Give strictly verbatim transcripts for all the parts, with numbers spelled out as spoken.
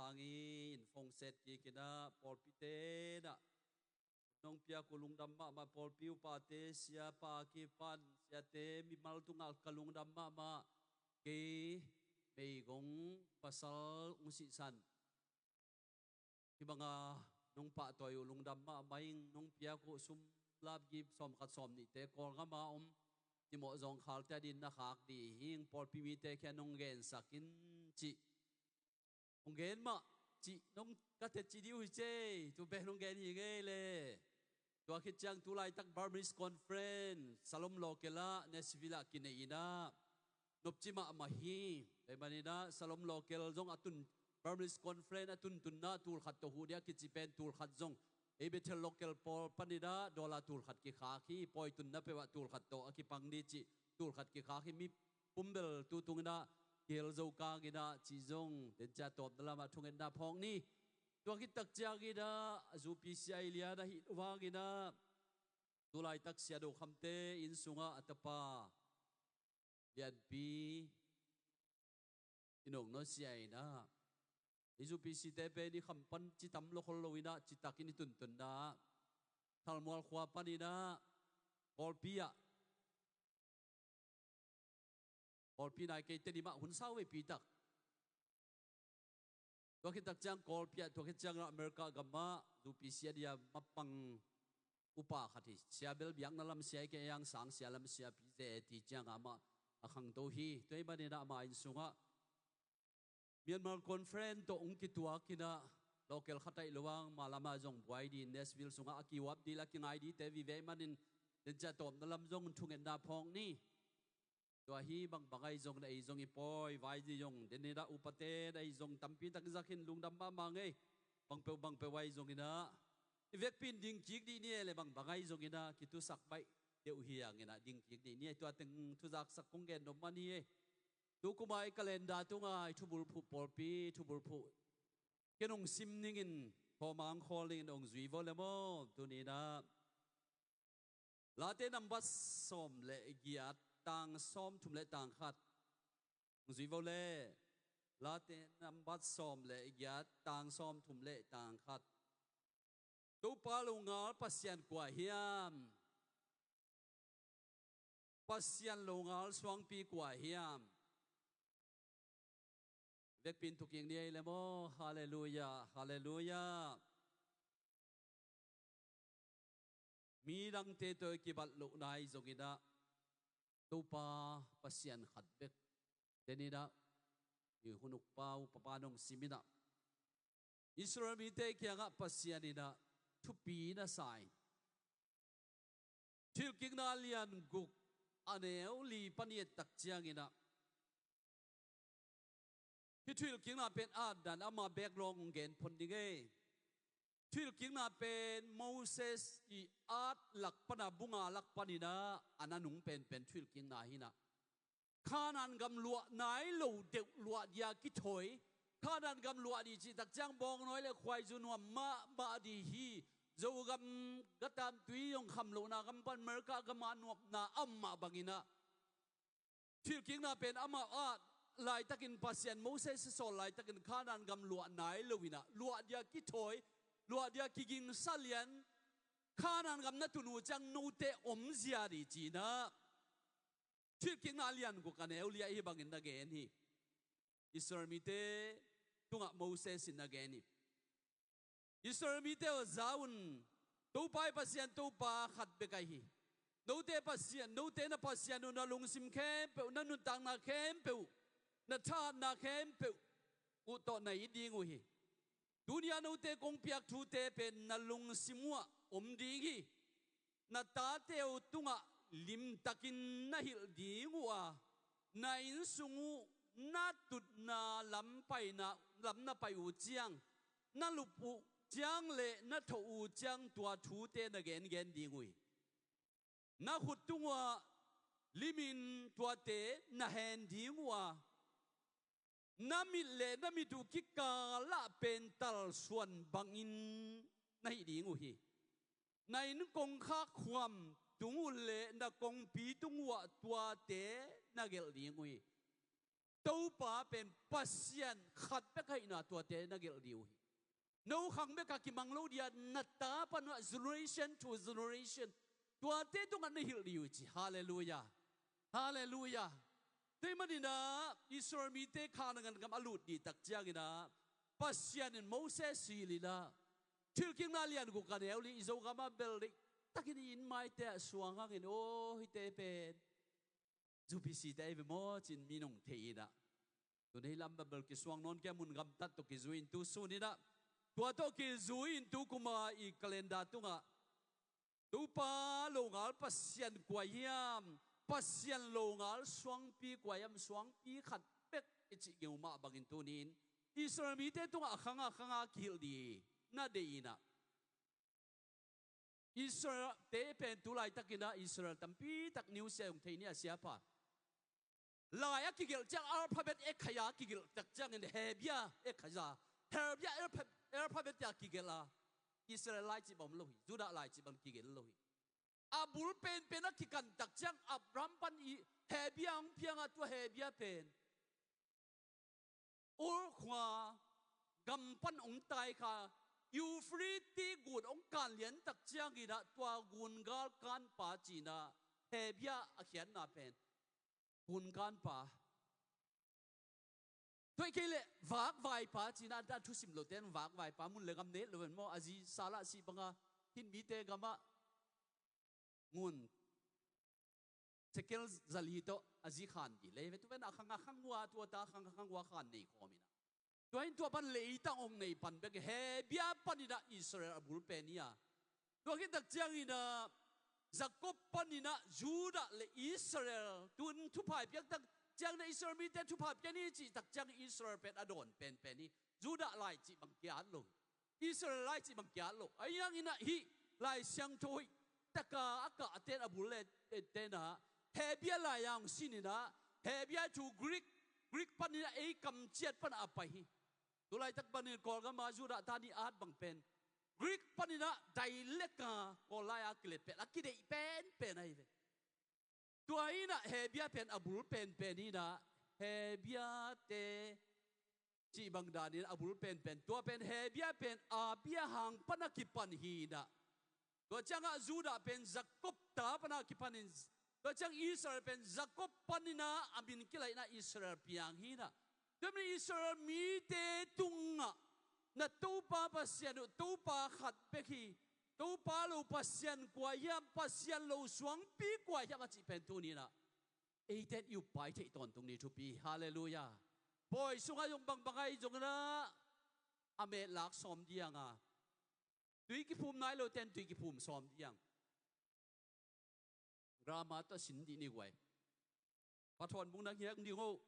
Ang i in phone set kik in ah pawlpite in ah nong piak uh lungdam mahmah, pawlpi upate, siapa kipan siate mimal tungah ka lungdam mahmah. Kei meigong pasal ung sihsan hih banga nong pahtawi uh lungdam mahmah ing. Nong piak uh sum lapgip sawmkhat sawmnihte Kawlgam a om Timawh Zawngkhalte adin na khak dih hi ing. Pawlpi mite khia nong gensak in cih hong gen mah cih nong ka teci dih uh hi cei. Tu pen hong gen hi ngei le. Tua khit ciang tu laitak Burmese Conference Salom Local ah Nashville ah kinei in ah nopci mahmah hi. Tua ahih manin ah Salom Local zong a tun, Burmese Conference a tuntunna tulkhat tawh huh dih a kici pen tulkhat zong ei Bethel Local pawl panin ah dollar tulkhat kikhak hi. Pawi tunna peuh ah tulkhat tawh a kipang dih cih tulkhat kikhak hi. Mi pumbel tu tungin ah kihel zo kangin ah cih zong dencia tawpna lamah thungetna phawk ni. Tua khit tak ciangin ah a zupi sia i lian ahih vangin ah tu laitak Sia Do Khamte inn sungah a tapa Lianpi i nong nawn sia in ah i zupi site pen i kham pan ci tam lo khol lo in ah citakin i tuntunna ah Thalmual khua panin ah pawlpi ah pawlpi nai kei Tedim ah hun sau veipi tak. Tua khit tak ciang Kawlpi ah, tua khit ciang America gam ah zupi sia dia mapang upa khat hi. Sia bel biakna lam sia hi kei, a sang sia lam sia pi ze ti ciang amah a khangto hi. Tua ahih manin ah ama inn sungah Myanmar Conference tawh hong kituak in ah local khat ahih lo ang, mah lamah zong buai dih, Nashville sungah a kiuap dih la kingai dihte vive ahih manin dencia tawpna lam zong thungetna phawk ni. Tua hi bangbang ahi zongin ei zong i pawi vai dih zong denin ah upate in ei zong tampi tak zak in lungdam mahmah ngei. Bangpeuh bangpeuh ahi zongin ah i vekpi in ding kik dih ni e le, bangbang ahi zongin ah kitusak baih deuh hi hangin ah ding kik dih ni e. Tua teng thuzaksak kong gen nop mah ni e. Tu kum a i calendar tunga i thubulphuh, pawlpi thubulphuh ken hong sim ningin, thawmang khawl ningin hong zui vo le maw? Tuni in ah Late nambat sawm le giat, tang sawm thum le tang khat. Hong zui vo le. Late nambat sawm le giat, tang sawm thum le tang khat. Topa longal Pasian kua hiam? Pasian longal suangpi kua hiam? Vekpi in thukik ni ei le maw? Halleluiah, halleluiah. Midangte tawh i kibat lohna ahi zongin ah Topa Pasian khat bek denin ah i hun ukpa, upapa nong sim in ah Israel mite kiangah Pasian in ah thupi na sa in, Thuhilhkikna lian guk, a neu li pan i et tak ciangin ah, hih thuhilhkikna pen at dan ama background hong gen phot ning ei. Thuhilhkikna pen Moses i at lak pan a, bu nga lak panin ah a na nung penpen thuhilhkikna hi in ah, Kanaan gam luah nai lo deuh luah dia kithawi, Kanaan gam luah dih cih tak ciang bawngnawi le khuaizu nuam mahmah dih hi. Zogam, Gatam Tui zong kham lohna gam pan America gam a nuamna a om mah bangin ah, thuhilhkikna pen amau at laitakin, Pasian Moses a sawl laitakin Kanaan gam luah nai lo in ah, luah dia kithawi, luah dia kigingsa lian, Kanaan gam na tun uh ciang note omzia dih ci in ah, thuhilhkikna lian guk a neu li ah hih bangin na gen hi. Israel mite tungah Moses in na gen hi. Israel mite aw, za un, Topa i Pasian Topa khat bek ahi hi. Note Pasian, note na Pasian uh na lungsim khempeuh, na nuntakna khempeuh, na thahatna khempeuh uh tawh na it ding uh hi. Tuni a note kong piak thute pen na lungsim uhah om ding hi. Na tate uh tungah limtakin na hilh ding uh a, na innsung uh na tutna lam paina, lam na pai uh ciang, na lup uh ciang le na thoh uh ciang tua thute na gengen ding uh hi. Na khut tungah limin tuate na hen ding uh a, na mit le na mit uh kikalah pen talsuan bangin na hih ding uh hi. Na inn kongkhak khuam tung uh le na kongpi tung uhah tuate na gelh ding uh hi. Topa pen Pasian khat bek ahihna tuate na gelh dih uh hi. No khang bek a kimang lo dih a, na ta pan uh a, generation to generation tuate tungah na hilh dih uh hi ci. Halleluiah. Halleluiah. Tua ahih manin ah Israel mite Kanaan gam a lut dih tak ciangin ah Pasian in Moses hilh in ah, Thilkikna lian guk a neu li, i Zogam ah bel deih takin i inn maite ah suang hangin, aw, hihte pen Zupisi te ahi ve maw, ci-in mi nong thei in ah, tuni lam bel kisuang nawn kei a, mun gamtat tawh kizui in tu sun in ah, tua tawh kizui in tu kum a i calendar tungah Topa longal Pasian kua hiam, Pasian longal suangpi kua hiam, suangpi khat bek i cih geu mah bangin tuni-in Israel mite tungah a khang a khang a kihilh dih na deih in ah, Israel te pen tu laitakin ah Israel tampi tak New Zealand thei ni a, siapa lai a kigelh ciang alphabet ekhaia kigelh tak ciangin Hebia ekhaia, Hebia alpha-, alphabet a kigelh a, Israel lai cih bang om lo hi, Judah lai cih bang kigelh lo hi. A bul penpen a kikan tak ciang Abraham pan i Hebia hong piang a, tua Hebia pen Ur khua gam pan hong tai kha, Euphrates gun hong kan lian tak ciangin ah tua gungal kanpa ci-in ah Hebia a khiatna pen gunkanpa. Tua hi kei leh vakvaipa ci-in ah, a thusim lote in vakvaipa, mun le gam ne lo ven maw, a zi Sarah sih banga hih mite gamah ngun shekel zali tawh a zi khan dih lei ve. Tua pen a khang a khang ua, tua ta a khang a khang ua khan nei khawm in ah, tua in tua pan leitang hong nei pan bek hi. Hebia panin ah Israel a bul pen hi a, tua khit tak ciangin ah Jacob panin ah Judah le Israel, tun thupha i piak tak ciangin ah Israel mite thupha piak ni cih tak ciangin Israel pen a dawn penpen hi. Judah lai cih bang ki-at lo hi. Israel lai cih bang ki-at lo. Ahi hangin ah hih Lai Siangtho hoih taka a kahte in a bul le, eh, te in ah Hebia lai-a hong sin in ah, Hebia thu Greek, Greek panin ah ei kamciat pan a pai hi. Tu laitak panin Kawlgam a Judah ta nih at bang pen Greek panin ah dialect a Kawl lai-a kilet pen a kideih penpen ahi ve. Tua in ah Hebia pen a bul penpen in ah, Hebia te cih bang danin a bul penpen, tua pen Hebia pen Abraham pan a kipan hi in ah, tua ciangah Judah pen Jacob ta pan a kipan in, tua ciang Israel pen Jacob panin ah a min kilaih in ah Israel piang hi in ah, tua min Israel mite tungah na Topa Pasian uh Topa khat bek hi. Topa lo Pasian kua hiam, Pasian lo suangpi kua hiam a cih pen tuni in ah eite in i uppai theih tawntung ni thupi. Halleluiah. Pawi sungah zong bangbang ahi zongin ah a metlak sawm ding a, tui kiphum nai lote in tui kiphum sawm ding. Grammar tawh sin dih ni guai. Pathawn bung nang hiang ding o.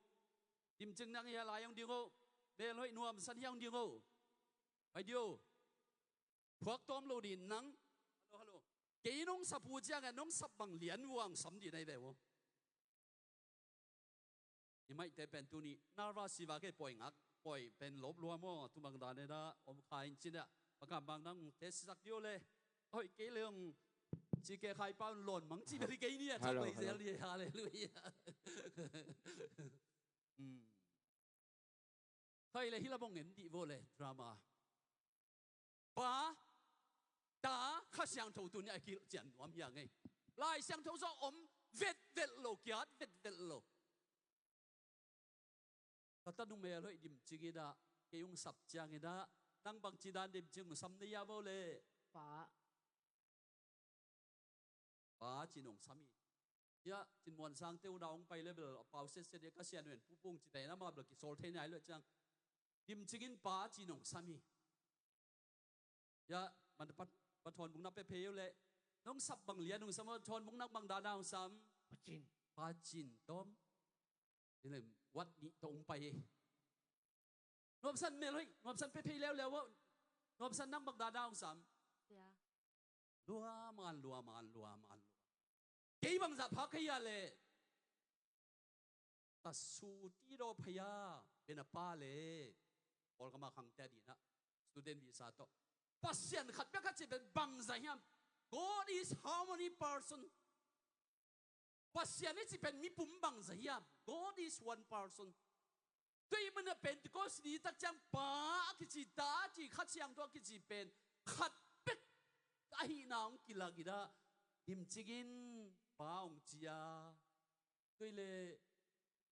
Dimcing nang hia lai hong ding o. Melhoih nuamsan hiang ding o. Pai dih o. Phuak tawm lo dih nang. Hello, hello. Kei nong sap uh ciangin nong sap bang lian uh a hong sam dih na hi ve uh. I maihte pen tuni nervous hi va, kei pawi ngak, pawi pen lop lua maw, tu bang dan in ah om kha in cin ah, pakam bang nang te sisak dih o le. Hoih kei le hong ci kei khai pa un lawn mang ci beli kei ni a, hello, thak pai zel hello. Dih, halleluiah. Hmm. Khai le hi la bong en dih vo le drama. Pa, Ta, Kha Siangtho tuni a kilh cian nuam hi a ngei. Lai Siangtho zaw om vetvet lo, kiat vetvet lo. Ka tanu melhoih Dimcing in ah, kei hong sap ciangin ah, nang bangci dan Dimcing hong sam na hia vo le? Pa. Pa ci-in hong sam hi. Hiah Cin Muan Sangte uh na hong pai le bel a pau setset hi, ka sian ven pupung ci ta in amah bel kisawl thei nai lo ciang Dimcing in Pa ci-in hong sam hi. Hiah man Pa, Pa Thawn Bung na pia phei uh leh, nong sap bang lian hong sam, Pa Thawn Bung nang bang dan a hong sam? Pa Cin. Pa Cin tawm. Hi leh wat nih tawh hong pai hi. Nuamsan melhoih, nuamsan pia phei leuleu uh. Nuamsan nang bang dan a hong sam? Sia. Lua man, lua man, lua man, lua. Kei bangzah pha kei a leh. Ka su ti daw phei a, pen a pa le. Kawlgam a khangte a dih in ah, student visa tawh. Pasian khat bek a cih pen bangzah hiam? God is how many person? Pasian i cih pen mipum bangzah hiam? God is one person. Tua ahih manin ah Pentecost ni tak ciang Pa a kici, Ta a ci, Kha Siangtho a kici pen khat bek ahihna hong kilak in ah, dimcing in Pa hong ci a, tua hi leh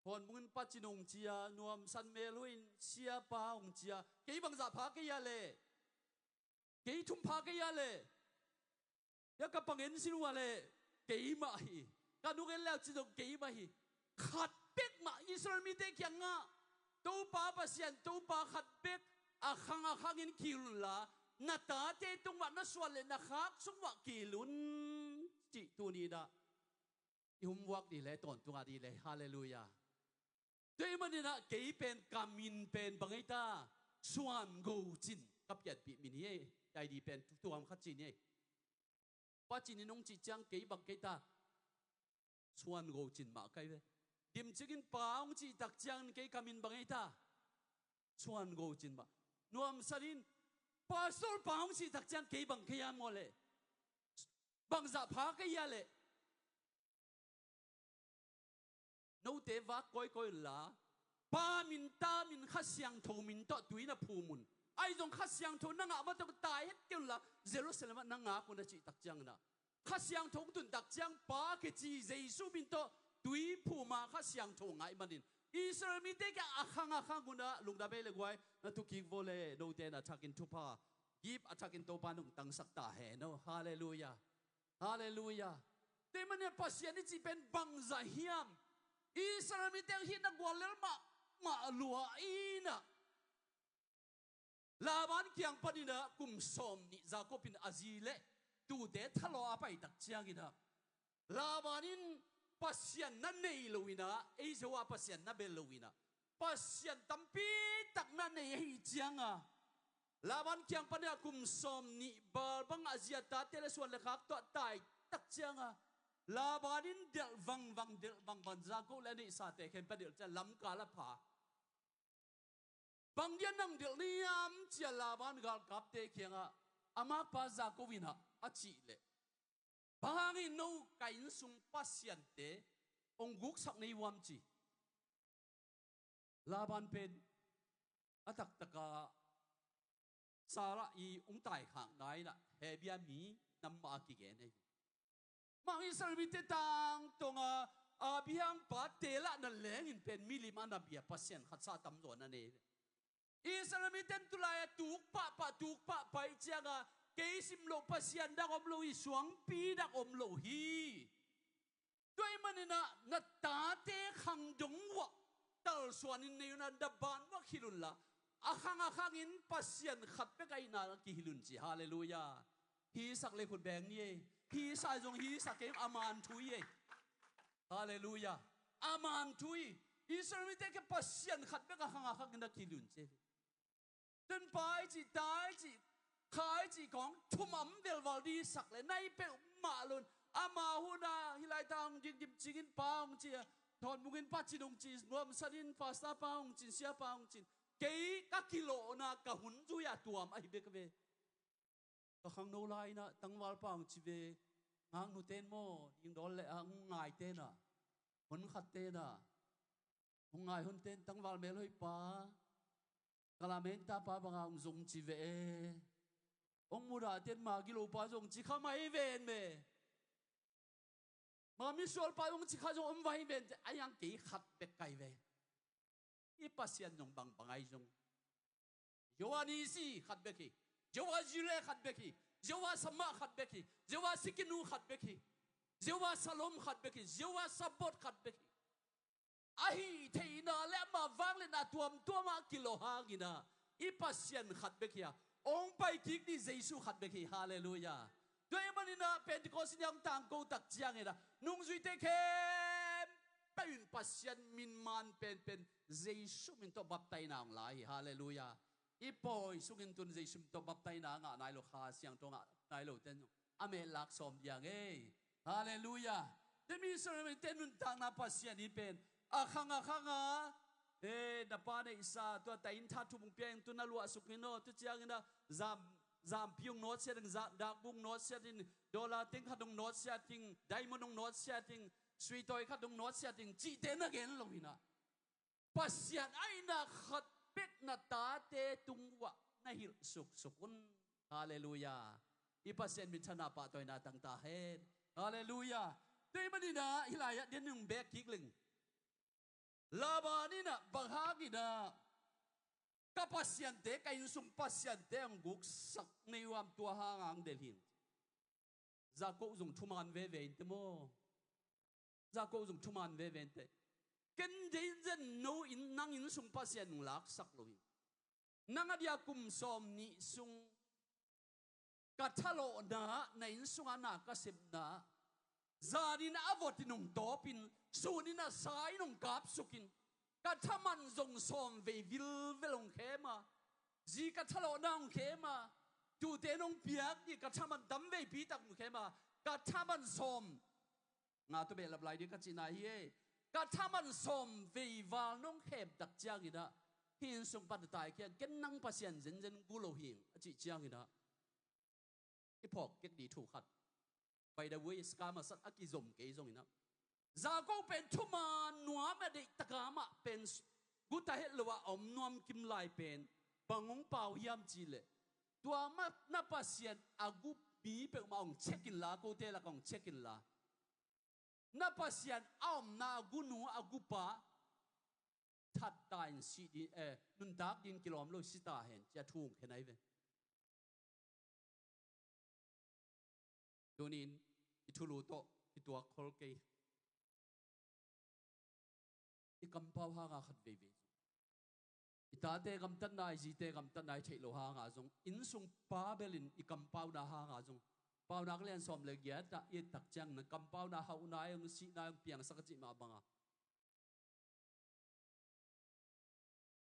thawnbung in Pa Cin hong ci a, nuamsan melhoih in Siapa hong ci a, kei bangzah pha kei a leh, kei thum pha kei a leh, hia ka pang en sin uh a leh, keimah hi. Ka nu en le uh ci zong keimah hi. Khat bek mah Israel mite kiangah Topa Pasian, Topa khat bek a khang a khangin kihel un la, na tate tung mah na suan le na khak sung mah kihel un, cih tuni in ah i hum vuak dih le, tawntung a dih le. Halleluiah. Tua ahih manin ah kei pen ka min pen bang ei ta? Suan Go Cin ka pianpih min hi ei. I D pen tuam khat ci ni ei. Pa Cin in hong cih ciang kei bang kei ta? Suan Go Cin mah ka hi ve. Dimcing in Pa hong cih tak ciangin kei ka min bang ei ta? Suan Go Cin mah. Nuamsan in Pastor Pa hong cih tak ciang kei bang kei a maw leh? Bangzah pha kei a leh? Note vak kawikawi un la, Pa min, Ta min, Kha Siangtho min tawh tui na phum un. Ahi zong Kha Siangtho na ngah mah tawh tai het kei un la, Jerusalem ah na ngak un a cih tak ciangin ah, Kha Siangtho hong tun tak ciang Pa kici Jesu min tawh tui phum a Kha Siangtho ngah ahih manin Israel mite kiang a khang a khang un ah, lungdam ei le guai, na tu kik vo le, note in a thakin thupha, gift a thakin Topa in hong tangsak ta hen aw. Halleluiah. Halleluiah. Tua ahih manin ah Pasian i cih pen bangzah hiam? Israel mite hih na guallel mahmah lua in ah, Laban kiang panin ah kum sawm nih Jakob in a zi le tute thalawh a pai tak ciangin ah, Laban in Pasian na nei lo in ah, ei Jehovah Pasian na bel lo in ah, pasian tampi tak na nei ahih ciang a, Laban kiang panin ah kum sawm nih bal bang a zi a tate le suan le khak tawh a tai tak ciang a, Laban in delh vangvang, delh vangvang, Jakob le a neihsate khempeuh delh ciang lamkal a pha. Bang dia nang delh na hiam ci a Laban galkapte kiangah a makpa Jakob in ah a cih leh, bang hangin no ka inn sung pasiante hong guksak na hi uh hiam ci. Laban pen a taktak ah Sarah i hong taikhakna in ah Hebia mi nam mah a kigen ahi. Mah Israel mite tangtawng a Abraham pa Terah na lengin pen milim a na bia, pasian khatsa tamzaw na nei. Israel mite in tulai a tuk pahpah, tuk pahpah ahih ciang a, kei sim loh pasian dak om lo hi, suangpi dak om lo hi. Tua ahih manin ah na tate khang dong uh ah talsuan in nei un ah, na ban uh ah khil un la, a khang a khangin Pasian khat bek ahihna na kihil un ci. Halleluiah. Hisak le khut beng ni ei. Hisak zong hisak kei, a man thu hi ei. Halleluiah. A man thu hi. Israel mite kiang Pasian khat bek a khang a khangin na kihil un ci. Tua in Pa i cih, Ta i cih, Kha i cih khawng thum a om velval dih sak le, na hi peuhmah lo in, ama hun a hih laitak hong ding dimcing in Pa hong ci a, thawnbung in Pa Cin hong ci, nuamsan in Pastor Pa hong ci in, Siapa hong ci in, kei ka kilawhna ka hun zui a tuam ahi bek ve. Ka khangno lai in ah tangvalpa hong ci ve, ngaknute in maw, dingdawl le a hong ngaite in ah, hun khatte in ah, hong ngai hunte in tangval melhoihpa, ka lamen tapa banga hong zong ci ve e. Hong mudahte in ma gilopa zong ci kha mai ven ve. Ma misualpa zong ci kha zong om vai ven, a hiang kei khat bek kai ve. I Pasian zong bangbang ahi zong, Jehovah Nissi khat bek hi. Jehovah Jireh khat bek hi. Jehovah Shammah khat bek hi. Jehovah Tsidkenu khat bek hi. Jehovah Shalom khat bek hi. Jehovah Sabaoth khat bek hi. A hih theihna le ama vangliatna tuamtuam ah kilawh hangin ah, i Pasian khat bek hi a, hong pai kik dih Jesu khat bek hi. Halleluiah. Tua ahih manin ah Pentecost ni a hong tangko tak ciangin ah, nungzuite khempeuh in Pasian min man penpen Jesu min tawh baptaina hong la hi. Halleluiah. I pawi sungin tun Jesu min tawh baptaina a ngah nai lo, Kha Siangtho a ngah nai lote in a met lak sawm diang ei. Halleluiah. Tua mi Israel mite nuntakna Pasian hi pen, a khang a khang a, e, na pa neihsa, tua ta inn tha thum hong pia in, tu na luahsuk in aw, tu ciangin ah zam, zampi hong nawtsiat in, za, dakbu hong nawtsiat in, dollar teng khat hong nawtsiat in, diamond hong nawtsiat in, suitawi khat hong nawtsiat in, cihte na gen lo in ah. Pasian aihna khat bek na tate tung uah na hilh suksuk un. Halleluiah. I Pasian minthanna pahtawina tangta hen. Halleluiah. Tua ahih maninah hih lai-ah Daniel in hong beek kik leng, Laban inah bang hanginah ka pasiante, ka innsung pasiante hong guksak nei uh hiam, tua hanga hong delh hi. Jakob zong thuman veve inteh maw? Jakob zong thuman veve inteh. Ken deihzen no in nang innsung pasian hong laksak lo hi. Nang a dia kum sawmnih sung ka thalawhna, na inn sungah na ka sepna, zanin a vot in hong tawpin, sunin a sa in hong kapsukin, ka thaman zong sawmvei vilvel hong khem a, zi ka thalawhna hong khem a, tuute nong piak dih ka thaman tamveipi tak hong khem a, ka thaman sawm nga tua behlap lai ding ka cihna hi e. Ka thaman sawmvei val nong khem tak cianginah, hih innsung pan a taikhia in, ken nang Pasian zenzen gu lo hing a cih cianginah, i phawk kek dih thu khat. By the way, sika masat a kizom kei zonginah, Jakob pen thuman nuam a, deihtaka amah pen guta het lo a om nuam kim lai pen bang hong pau hiam cihleh, tua mah na Pasian a gu mi peuhmah hong check inla, kote lakah hong check inla, na Pasian a omna a gunu a gupa thatta in sih ding, eh, nuntak ding kilawm lo, si ta hen, ci-a thu hong khen ahi ve. Tunin i thulu tawh kituak khol kei. I kampau hanga khat veivei zong, i tate gamtatna, i zite gamtatna i theih loh hanga zong, innsung pa belin i kampauna hanga zong, Paunak lian sawm le giat ah i et tak ciangin kampauna, hauhna i hong, sihna i hong piangsak a cih mah banga,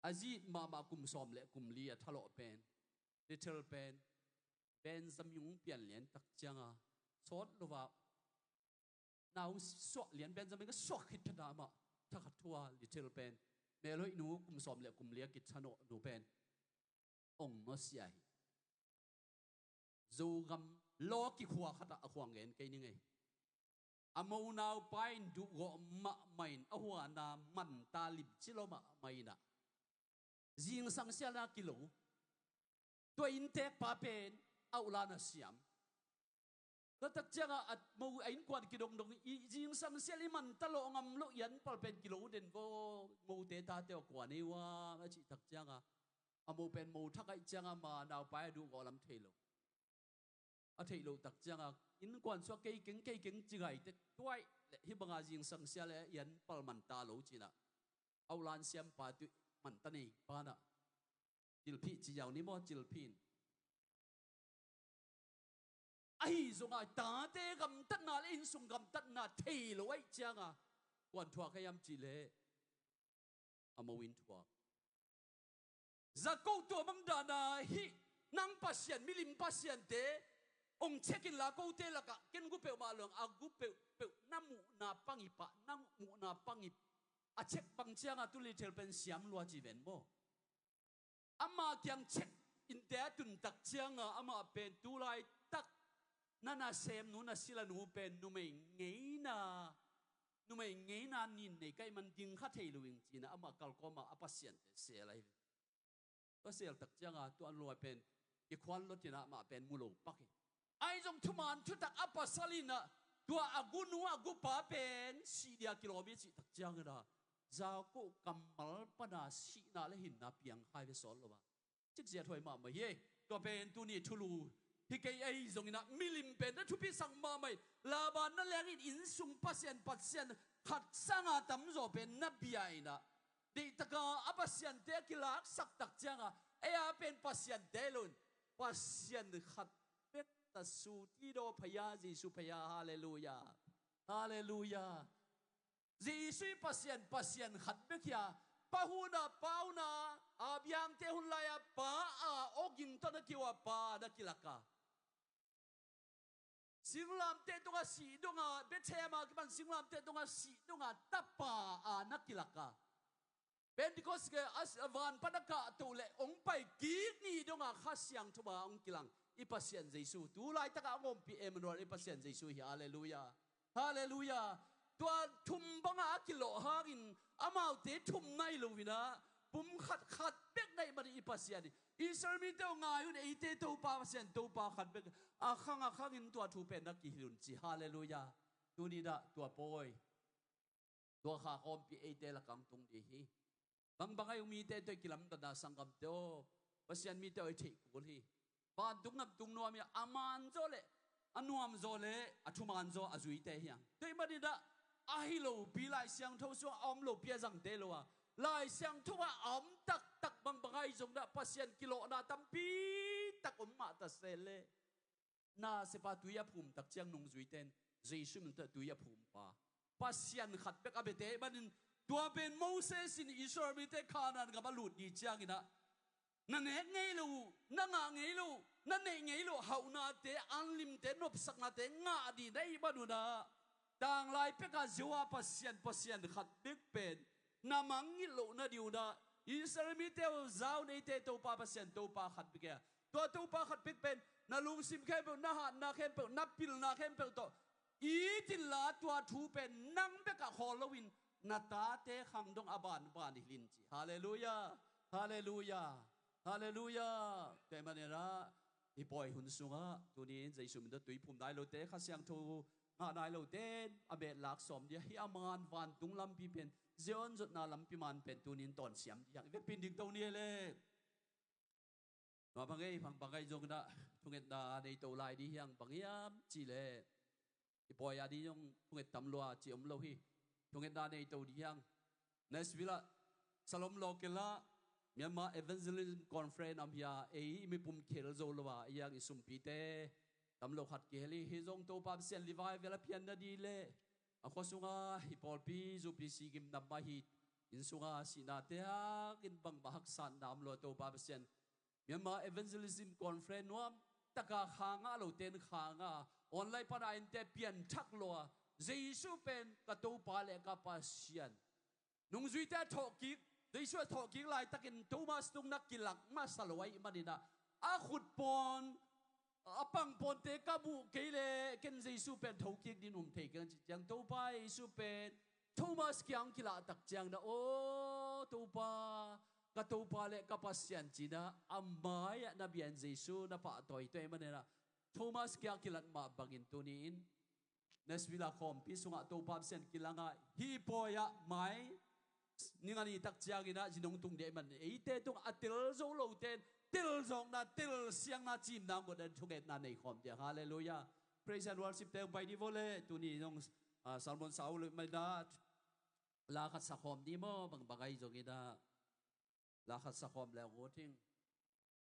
a zi it mahmah kum sawm le kum li a thalawh pen, Rachel pen Benjamin hong pianlian tak cianga, sawt lo a, na hong suah lian, Benjamin ka suah khit phet a amah thakhat thu a, Rachel pen, melhoih nu, kum sawm le kum li a kithanawh nu pen hong nusia hi. Zogam law kikhua khatah a khuang gen kei ning ei. A mo naupa in duhgawh mahmah in a huana manta limci lo mahmah inah, zingsang sialna kilo. Tua inntekpa pen a uhlan a siam. Tua tak ciangah a mo, a innkuan kidongdong i, zingsang sial i manta lawh ngam loh i an pal pen kilo den vaw, mote tate aw kua nei uh a, a cih tak ciangah, a mo pen mo thak ahih ciangah ama naupa a duhgawh lam thei lo. A theih loh tak ciangah innkuan suak kei keng, kei keng ci ngaite tuaih leh hih banga zingsang sial e, i an pal manta lo cinah, a uhlan siampa tuh manta nei panah, cilphih ci ziau ni maw, cilphih in. Ahi zongah tate gamtatna le innsung gamtatna thei lo ahih cianga kuan thuak hiam cihleh, a mo in thuak. Jakob tua bang dana hih nang pasian, milim pasiante hong check inla, kote lakah ken gu peuhmah lo hang, a gu peuhpeuh na muhna pangipah, na muhna pangip a check bang cianga tu Rachel pen siam lua ci ven maw? Ama kiang check inte a tun tak cianga amah pen tu laitak na nasemnu, na silanu pen numei ngeina, numei ngeina nin nei ka hih man ding kha thei lo ing cinah amah kalkawma a pasiante sel ahi ve. Tua sel tak cianga tua an luai pen kikhuan lua cinah amah pen mu lo pak hi. Ahi zong thuman thutak a pasal inah tua a gunu a gupa pen sih dia kilawm hi cih tak cianginah Jakob kammal pana sihna le hinna piang khai ve sawt lo a. Cikzia thuai mahmah hi. Tua pen tuni thulu hi kei, ahi zonginah milim pen na thupisak mahmah hi. Laban na lengin innsung pasian, pasian khat sanga tamzaw pen na bia inah, deihtaka a pasiante a kilaksak tak cianga ei a pen pasiante lo in, Pasian khat bek ta, su ti daw phaya, Jesu phaya. Halleluiah. Halleluiah. Jesu i Pasian, Pasian khat bek hi a, Pa hun a, Pa hun a, Abraham-te hun lai-a Pa a, awging tawh na kiu a Pa na kilak a, singlamteh tungah sih donga, Bethlehem a kipan singlamteh tungah sih donga Tapa a na kilak a, Pentecost ke a s-, van pan a kahtoh leh hong pai kik ni donga Kha Siangtho a hong kilang i Pasian Jesu, tu laitakah hong ompih Emmanuel i Pasian Jesu hi. Halleluiah. Halleluiah. Tua thum bangah a kilawh hangin amaute thum nai lo inah pum khat khat bek nai manin i Pasian hi. Israel mite aw ngai un, eite Topa Pasian Topa khat bek a khang a khangin tua thu pen na kihilh un ci. Halleluiah. Tuni dah tua pawi tua kha khawmpi eite lakah tung dih hi. Bangbang ahi uh mite tawh i kilamdanna sanggamte aw, Pasian mite aw i theih kul hi. Vantung gam tung nuam hi a, a manzaw le a nuamzaw le a thumanzaw a zuite hiang. Tua ahih maninah ahi lopi Lai Siangtho sungah a om lopi a zangte lo a, Lai Siangtho ah a om taktak bangbang ahi zong dah Pasian kilawhna tampi tak om mah ta se le. Nasepa tui a phum tak ciang nungzuite in Jesu min tawh tui a phum pa Pasian khat bek a biate ahih manin tua pen Moses in Israel mite Kanaan gam a lut dih cianginah na nek ngei lo uh, na ngah ngei lo uh, na neih ngei lo uh, hauhnate, anlimte, nopsaknate ngah dih na hih manunah tanglai pekah Jehovah Pasian, Pasian khat bek pen na mangngilh loh na dih unah Israel mite uh za un, eite Topa Pasian Topa khat bek hi a, tua Topa khat bek pen na lungsim khempeuh, na hatna khempeuh, na pilna khempeuh tawh it inla tua thu pen nang bekah khawl loin na tate khang dong a banban hilh in ci. Halleluiah. Halleluiah. Halleluiah. Tua ahih maninah hih pawi hun sungah tuni in Jesu min tawh tui phum nai lote, Kha Siangtho ngah nai lote a metlak sawm dih a, hih a man vantung lampi pen, Zion zotna lampi man pen tuni in tawnsiam dih hiang. I vekpi in dingto ni e le. Tua bang ei, bang bang ei zong dah thungetna nei to lai dih hiang, bang hiam cih leh i pawi a dih zong thunget tam lua cih om lo hi. Thungetna nei to dih hiang. Nashville ah Salom Local ah Myanmar Evangelism Conference om hi a, ei i mipum khel zo lo a, ei ang i sumpite tam lo khat kihel hi. Hih zong Topa Pasian revival a pian na dih leh a khua sungah hih pawlpi zupi si gim nam mah hi. Inn sungah sihnate hangin bangmah haksatna om lo a, Topa Pasian Myanmar Evangelism Conference nuam taka kha ngah lote in kha ngah a, online pana innte pianthak lo a, Jesu pen ka Topa le ka Pasian. Nungzuite a thawhkik, Jesu a thawhkik laitakin Thomas tung na kilak masa lo ahih maninah a khut pawn a pangpawnte ka muh kei leh ken Jesu pen thokik ding um thei keng ci ciang Topa Jesu pen Thomas kiang kilahtak ciang dah, aw Topa, ka Topa le ka Pasian cinah a mai-ah na bia in Jesu na pahtawi tua ahih maninah Thomas kiang kilat mah bangin tuni in Nashville a khawmpi sungah Topa Pasian kilangah hih pawi ah mai ning a ni tak cianginah zinong tung dih ahih man eite tung a tel zo lote in telzawkna, telsiangna, cimna ngotna thungetna nei khawm dih. Halleluiah. Praise and worship te hong pai dih vawh le tuni zong Salmon sau lo mah inah la khat sa khawm dih maw, bang bang ahi zonginah la khat sa khawm le hong ut hing.